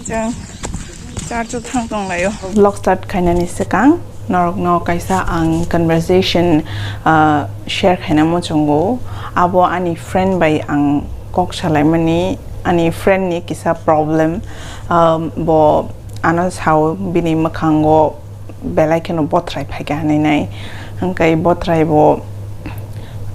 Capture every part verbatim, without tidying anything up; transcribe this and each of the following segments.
Chwng charch o thang tong laio. Vlog start khainani swkang norokno kaisa ang conversation, ah, share khaina muchungo. Abo ani friend bai ang kok salaimani, ani friend ni kisa problem, ah, bo ano sao bini mwkhango belai kheno botrai phaikha hinwi nai. Hwnkhe botrai bo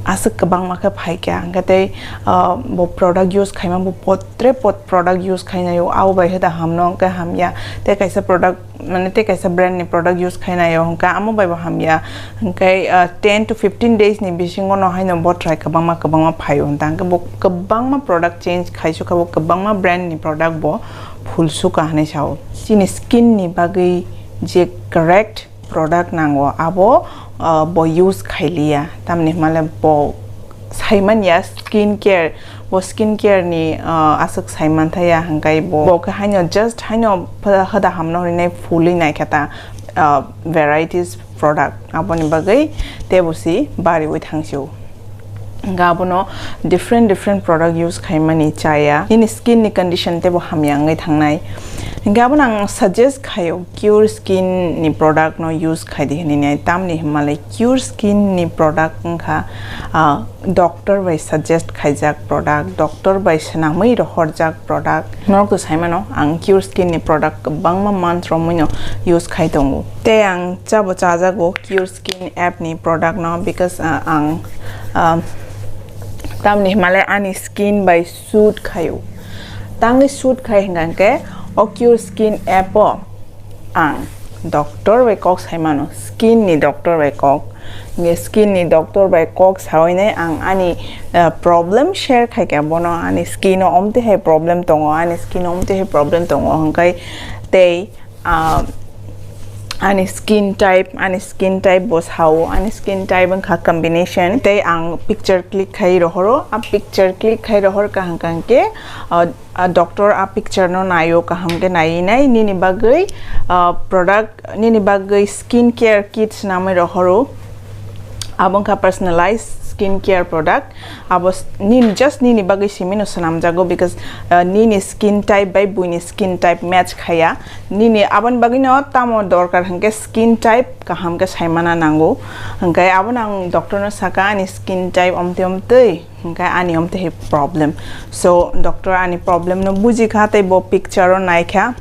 aswk kwbangma khe phaikha, hwnkhe tei, ah, bo product use khaima bo potre pot product use khainaio, abo bai khe da hamno hwnkhe hamya, tei kaisa product, mane tei kaisa brand ni product use khainaio hwnkhe amo bai bo hamya, hwnkhe, ah, ten to fifteen days ni bisingo no haino botrai kwbangma kwbangma phaio hwnkhe bo kwbangma product change khaisukha, bo kwbangma brand ni product bo phulsukha hinwi sao. Chini skin ni bagwi je correct product nango, abo, ah, bo use khailiya, tamni hwnmale bo saimanya skin care, bo skin care ni, ah, aswk saimanthaya, hwnkhe bo, bo khe haino just haino hoda hamno hwnwi phulwi naikha ta, ah, varieties product, aboni bagwi tei bo si bariwi thangsio. Hwnkhe abono different different product use khaimani chaya, nini skin ni condition teibo hamya wngwi thangnai. Hwnkhe abono ang suggest khaio Cure Skin ni product no use khaidi hinwi nai, tamni hwnmale Cure Skin ni product wngkha, ah, doctor bai suggest khaijak product, doctor bai swnamwi rohorjak product. Norok to saimano ang Cure Skin ni product kwbangma month romwi no use khai tongo. Tei ang chabo chajago Cure Skin app ni product no, because, ah, ang, ah, tamni hwnmale ani skin bai suit khaio. Tangwi suit khai hwnkha hwnkhe o Cure Skin app o ang doctor bai kok saimano, skin ni doctor bai kok. Nge skin ni doctor bai kok sawi nai ang ani, ah, problem share khai kha bono, ani skin o omte hai problem tongo, ani skin o omte hai problem tongo hwnkhe tei, ah, ani skin type, ani skin type bo sao, ani skin type wngkha combination. Tei ang picture click khai rohoro, a picture click khai rohor kaham kaham khe, ah, ah, doctor a picture no naio, kaham khe naiwi nai nini bagwi, ah, product, nini bagwi skin care kit swnamwi rohoro. Abo wngkha personalized skin care product. Abo s-, nini, just nini bagwi simi no swnamjago, because, ah, nini skin type bai buini skin type match khaya. Nini aboni bagwi no tamo dorkar hwnkhe skin type kaham khe saimana nango. Hwnkhe abono ang doctor no saka ani skin type omtwi omtwi, hwnkhe ani omtwi hai problem. So doctor ani problem no bujikha tei bo picture o naikha,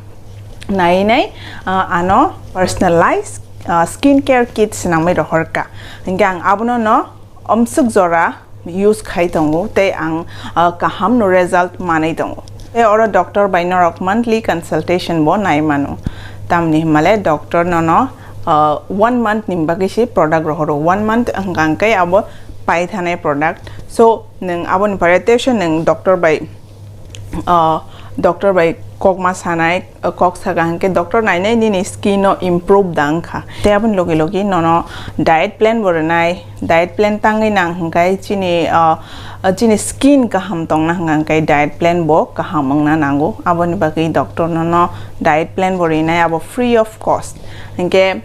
naiwi nai, ah, ano personalized, ah, skin care kit swnamwi rohorkha. Hwnkhe ang abono no omswk jora use khai tongo tei ang, ah, kaham no result manwi tongo. Tei oro doctor bai norok monthly consultation bo nai mano. Tamni hwnmale doctor nono, ah, one month ni bagwi se product rohoro. One month hwnkha hwnkhe abo paithanai product. So nwng aboni pore teisa nwng doctor bai, ah, doctor bai kokma sanai, ah, kok saka hwnkhe doctor nainai nini skin no improve da wngkha. Tei aboni logi logi nono diet plan bo rwnai, diet plan tangwi nang hwnkhe chini, ah, ah, chini skin kaham tongna hwnkha hwnkhe diet plan bo kaham wngna nango. Aboni bagwi doctor nono diet plan bo rinai, abo free of cost. Hwnkhe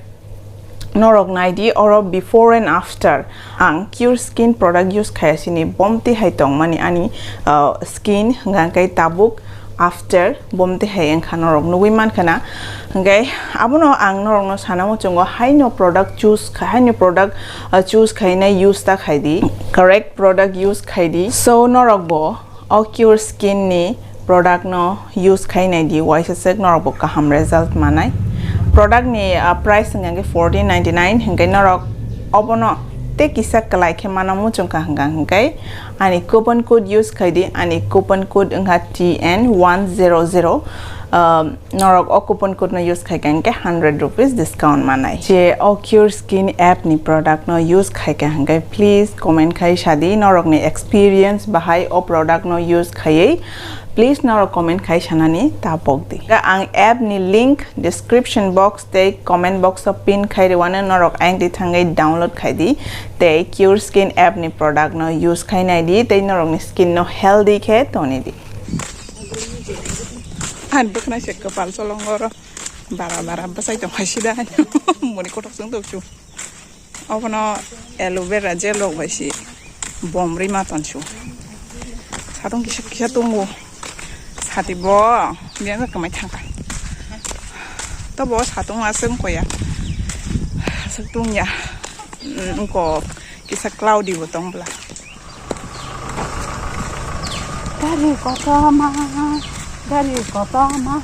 norok naidi oro before and after. Ang Cure Skin product use khaya sini bomti hai tongmani ani, ah, skin hwnkha hwnkhe tabuk after bomti hai wngkha norok nugwi mankha na. Hwnkhe abono ang norokno sana muchungo haino product choose kha-, haino product, ah, choose khainai use ta khaidi, correct product use khaidi. So norok bo o Cure Skin ni product no use khai nai di, waisa sek norok bo kaham result manai. Product ni, ah, price hwnkha hwnkhe fourteen ninety-nine, hwnkhe norok obono tei kisa kwlai khe mana muchung kha hwnkha hwnkhe ani coupon code use khai di, ani coupon code wngkha T N one zero zero. Um, norok o coupon code no use khai kha hwnkhe hundred rupees discount manai. Je o Cure Skin app ni product no use khai kha hwnkhe please comment khai sadi norok ni experience bahai o product no use khaiwi, please norok comment khai sanani ta pok di. Ang app ni link description box tei comment box o pin khai rwano, norok ayang di thangwi download khai di tei Cure Skin app ni product no use khai nai di tei norok ni skin no healthy khe toni di. Ani bwkhwnai se kwpal cholongo oro bara bara bwsai tong hai sida ani moni kothok chwng tong chu. Obono aloe vera gel rok bai se bom rwi ma tong chu. Satung kisa kisa tongo. Hati bo, dia na kamai thangka. To bo satung aswng koya. Satung ya. Mm, ko kisa cloudy bo tong bla. Gari kotorma, gari kotorma.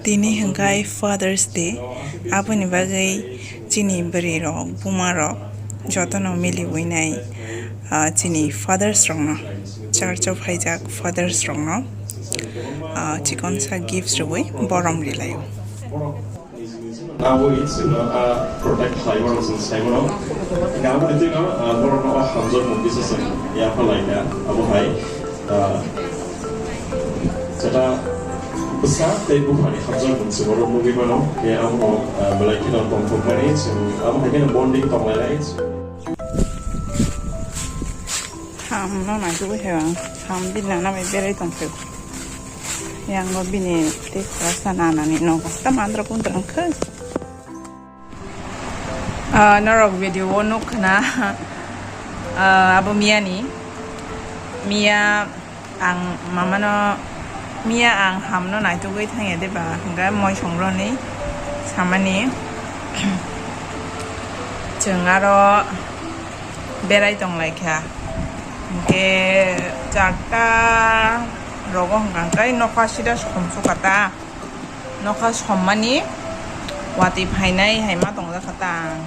Tini hwnkhe Father's Day, aboni bagwi chini bwrwi rok, buma rok jotono miliwi nai, ah, chini fathers rokno, church o phaijak fathers rokno, ah, chikonsa gifts rwui borom rilaio. Abo chwngno, ah, protect khlai mano, chwng sai mano. Hingkhe aboni twino, ah, borokno o hamjakmung kisa chwng yapha lai kha. Abo hai, ah, jeta bwsa tei buphani hamjakmung chwng oro nugwi mano. Khe abono, ah, belai kheno tongthokmani chwng abo hai kheno bonding tong lainai. Ham no naisugwi hai ang ham bini nana bai berai tongphio. Yang no bini tei khoroksa nanani nogo ta mandra kundra wngkha. Ah, norok video o nuk khna, ah, abo Mia ni. Mia ang mamano, Mia ang ham no naitugwi thangya de ba hwnkhe moi songroni samani. Chwng aro berai tong lai kha. Hwnkhe charta rogo hwnkha hwnkhe nokha sida somsukha ta. Nokha sommani watwi phainai hai ma tongjak kha ta ang.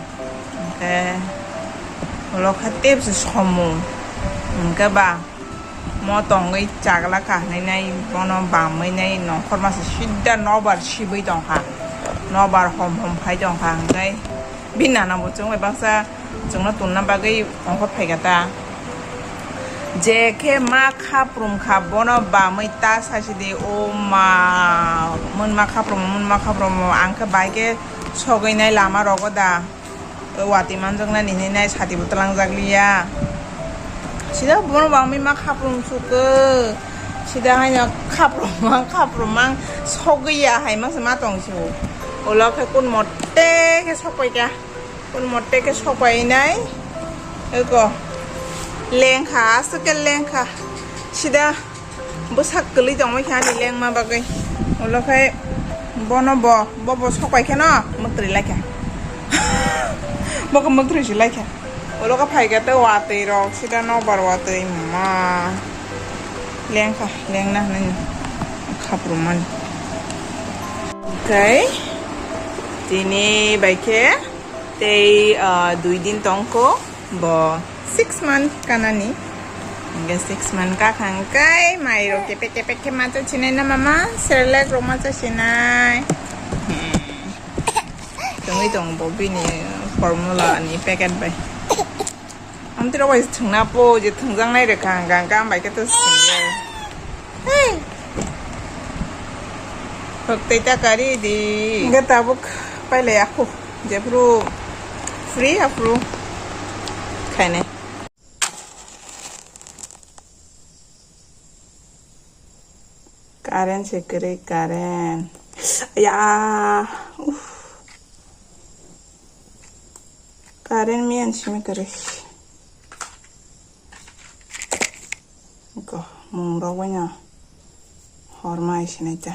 Hwnkhe ulo kha tebse sommung. Hwnkhe ba mo tongwi chagla kha hwnwi nai bono bamwi nai nongkhor masa sida nobar sibwi tongkha. Nobar hom hom phai tongkha hwnkhe. Bini nana bo chwng bai baksa chwngno tonna bagwi ongkhor phaikha ta. Je khe ma khaprum kha bono bamwi ta sasi di, o ma, mwnma khaprum, mwnma khaprum, ang khe bai khe sogwi nai lama rogo da. Watwi manjaknani hinwi nai sati bo twlangjak liya. Sida bono bamwi ma khaprum sukhe. Sida haino khaprum mang, khaprum mang sogwi ya hai mangsa ma tong sio. Ulo khe kun mote khe sokpai kha. Kun mote khe sopai nai. Eko. Lengkha, aswk khe lengkha. Sida bwsak kwlwi tongwi kha ani lengma bagwi. Ulo khai bono bo, bo, bo sopai kheno mwktwi lai kha. Bo khe mwktwi si lai kha. Ulo khe phai khe tei watwi rok, sida nokbar watwi ma. Lengkha, lengna hwnwi khaprum mani. Oke. Tini bai khe tei, ah, dui din tongkho bo six month kanani. Hingke six month kakha hingke mai rok kepek kepek khe macha sinai na mama, Cerelac rok macha sinai. Hmm. Tongwi tong bo bini formula ni packet bai. Amtwi rok bai thwngna po je thwngjak nai rwkha hingka hingka ambai khe to thwngya. Hey. Hwk tei ta kari di. Hingke tabuk pailai akhu. Jephru free aphru khainai. Current se kwrwi current. Ya. Uff. Current miyan simi kwrwi. Ko mung rok bai no hor mai sinai ta.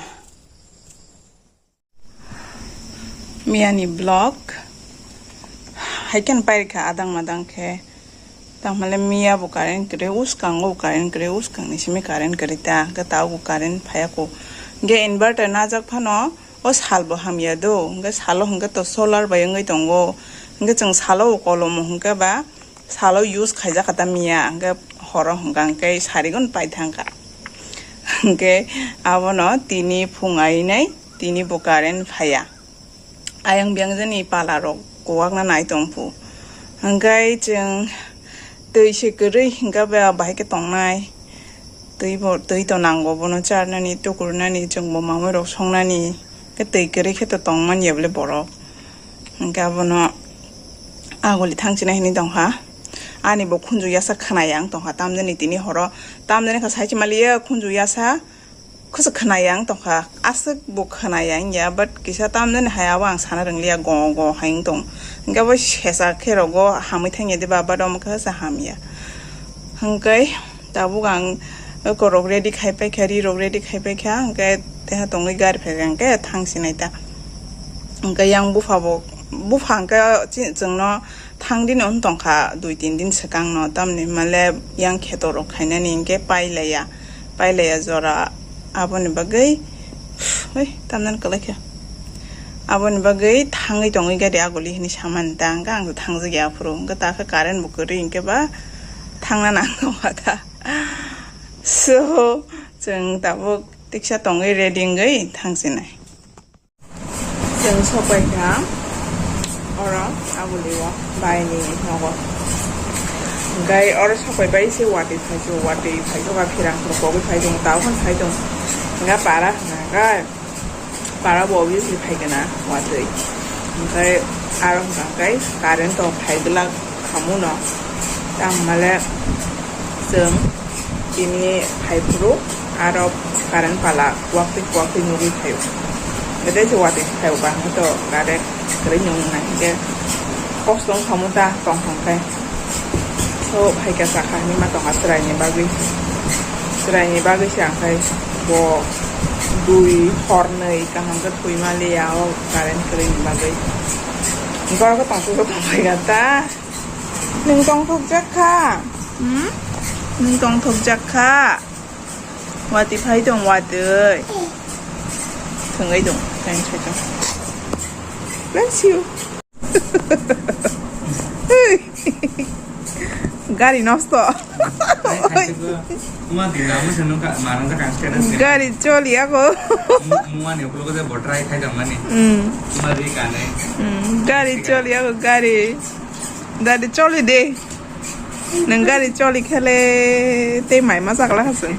Miya ni vlog hai khe pai rikha adang madang khe. Tangmale miya bo current kwrwi, uskang o current kwrwi, uskang ni simi current kwrwi ta, hwnkhe ta o current phaiya ko. Hwnkhe inverter najak phano o sal bo hamya do, hwnkhe salo hwnkhe to solar bai wngwi tongo, hwnkhe chwng salo o kolomo hwnkhe ba salo use khaijak kha ta miya, hwnkhe horo hwnkha hwnkhe sarigun paithangkha. Hwnkhe abono tini phung ainai, tini bo current phaiya. Ayang biyang jani pala rok kuwakna nai tongphu. Hwnkhe chwng twi se kwrwi hwnkhe ba bahai khe tongnai. Twi bo, twi to nango bono charnani, tukurnani, chwng bo mamui rok songnani. Khe twi kwrwi khe to tongmani ya bole borok. Hwnkhe abono aguli thangchina hinwi tongkha. Ani bo khunju yasa khwnaya wng tongkha. Tamjani tini horo, tamjani kha saichima liya khunju yasa, Khwsa khwnaya wng tongkha, aswk bo khwnaya wngya, but kisa tamjani hai abo ang sana rwngliya, go go hai wng tong. Hwnkhe bo sesa khe rogo hamwi thangya diba, but omo khe sa hamya. Hwnkhe tabuk ang eko rok ready khai paikha, ri rok ready khai paikha, hwnkhe teha tongwi gari phaikha, hwnkhe thang sinai ta. Hwnkhe yang bupha bo, bupha hwnkhe chi-, chwngno thang dino wng tongkha dui tin din swkangno, tamni hwnmale yang kheto rok khainani hwnkhe pailaiya, pailaiya jora. Aboni bagwi, oi, tamnani kwlaikha. Aboni bagwi thangwi tongwi gari aguli hwnwi samani ta, hwnkhe ang thangjak ya aphuru, hwnkhe ta khe current bo kwrwi hwnkhe ba thangna nang tongkha ta. So, chwng tabuk tiksa tongwi ready wngwi thangsinai. Chwng sokpaikha oro abuli o baini nogo. Hwnkhe oro sokpaibai se watwi phaisu, watwi phaisu kha phirang phuru kogwi phai tongo, tabukhe phai tongo. Hwnkhe para hwnkhe para bo obviously phaikhe na watwi. Hwnkhe aro hwnkhe current o phai glak khamu no. Tamo male chwng tini phai phuru aro current pala kuaktwi kuaktwi nugwi phaio. Bede se watwi phaio, bangkhe to current kwrwi nung nai hwnkhe kosto wng khamu ta tong thang khe. So phaikha sakha hinwi ma tongkha chwraini bagwi. Chwraini bagwi se ang khai bo dui hornwi kaham khe thwi maliya o current kwrwini bagwi. Borok tongthok tongthok phaikha ta. Nwng tongthokjak kha? Hmm? Nwng tongthokjak kha? Watwi phai tong, watwi. Thwngwi tong, thanks phai tong. Bless you. Gari nosto. Gari choli ako. Hmm. Hmm, gari choli ako, gari. Gari choli de. Nwng gari choli khele tei mai ma chakla hasung.